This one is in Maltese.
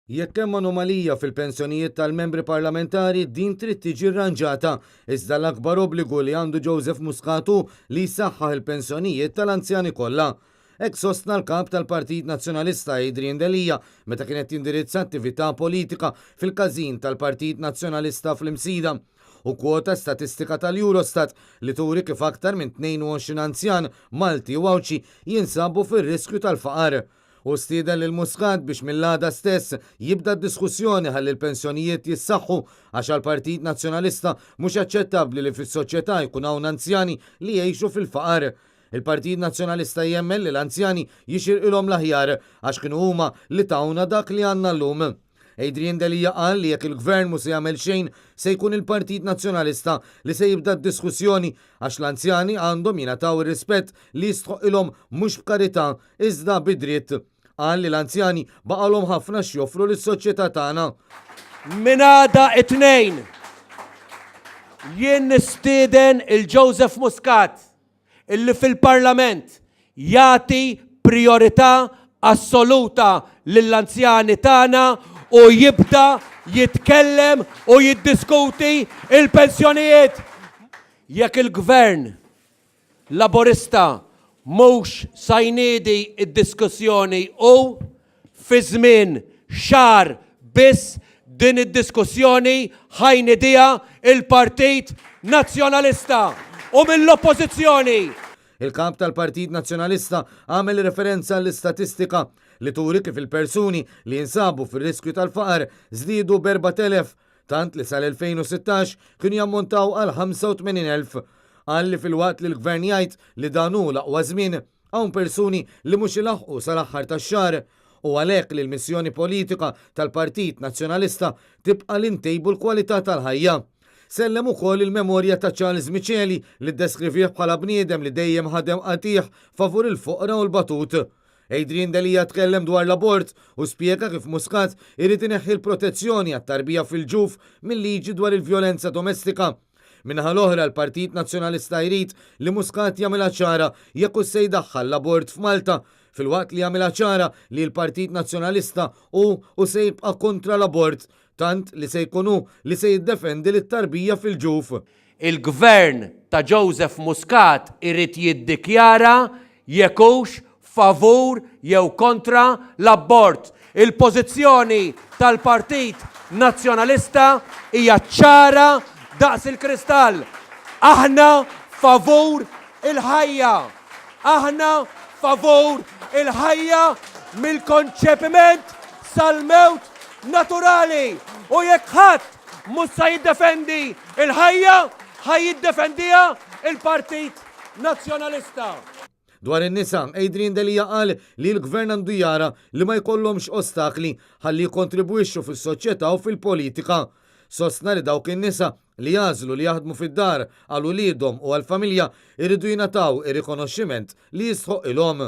Jekk hemm anomalija fil-pensjonijiet tal-membri parlamentari din trid tiġi rranġata, iżda l-akbar obbligu li għandu Joseph Muscat hu li jsaħħaħ il-pensjonijiet tal-anzjani kollha. Hekk sostna l-Kap tal-Partit Nazzjonalista Adrian Delia meta kien qed jindirizza attività politika fil-każin tal-Partit Nazzjonalista fl-Imsida. U kwota statistika tal-Eurostat li turi kif aktar minn 22 anzjan Malti u Għawdxi jinsabu fir-riskju tal-faqar. Hu stieden lil Muscat biex mill-għada stess jibda d-diskussjoni ħalli l-pensjonijiet jissaħħu għax għall-Partit Nazzjonalista mhux aċċettabbli li fis-soċjetà jkun hawn anzjani li jgħixu fil-faqar. Il-Partit Nazzjonalista jemmen li l-anzjani jixirqilhom l-aħjar għax kienu huma li tawna dak li għandna llum. Adrian Delia qal li jekk il-Gvern mhu se jagħmel xejn se jkun il-Partit Nazzjonalista li se jibda d-diskussjoni għax l-anzjani għandhom jingħataw ir-rispett li jistħoqqilhom mhux b'karità iżda bi dritt. Qal li l-anzjani baqgħalhom ħafna x'joffru lis-soċjetà tagħna. Minn għada it-Tnejn jien nistieden il Joseph Muscat illi fil-Parlament jagħti prijorità assoluta lill-anzjani tagħna u jibda jitkellem u jiddiskuti l-pensjonijiet. Jekk il-Gvern Laburista mhux sa jniedi d-diskussjoni hu, fi żmien xahar biss din id-diskussjoni ħa jniediha l-Partit Nazzjonalista u mill-Oppożizzjoni. Il-Kap tal-Partit Nazzjonalista għamel referenza għall-istatistika li turi kif il-persuni li jinsabu fir-riskju tal-faqar żdiedu b'4,000 tant li sal-2016 kienu jammontaw għal 85,000. Qal li filwaqt li l-Gvern jgħid li dan hu l-aqwa żmien, hawn persuni li mhux ilaħħqu sal-aħħar tax-xahar. Hu għalhekk li l-missjoni politika tal-Partit Nazzjonalista tibqa' li ntejbu l-kwalità tal-ħajja. Sellem ukoll il-memorja ta' Charles Miceli li ddeskrivih bħala bniedem li dejjem ħadem qatigħ favur il-foqra u l-batut. Adrian Delia tkellem dwar l-abort u spjega kif Muscat irid ineħħi l-protezzjoni għat-tarbija fil-ġuf mil-liġi dwar il-vjolenza domestika. Min-naħa l-oħra l-Partit Nazzjonalista jrid li Muscat jagħmilha ċara jekk hux se jdaħħal l-abort f'Malta filwaqt li jagħmilha ċara li l-Partit Nazzjonalista hu u se jibqa' kontra l-abort tant li se jkun hu li se jiddefendi lit-tarbija fil-ġuf. Il-Gvern ta' Joseph Muscat irid jiddikjara jekk hux favur jew kontra l-abort. Il-pożizzjoni tal-Partit Nazzjonalista hija ċara daqs il-kristall. Aħna favur il-ħajja. Aħna favur il-ħajja mill-konċepiment sal-mewt naturali. U jekk ħadd mhux sa jiddefendi l-ħajja, ħa jiddefendiha l-Partit Nazzjonalista. Dwar in-nisa, Adrian Delia qal li l-Gvern għandu jara li ma jkollhomx ostakli ħalli jikkontribwixxu fis-soċjetà u fil-politika. Sostna li dawk in-nisa li jagħżlu li jaħdmu fid-dar għal uliedhom u għall-familja jridu jingħataw ir-rikonoxximent li jistħoqqilhom.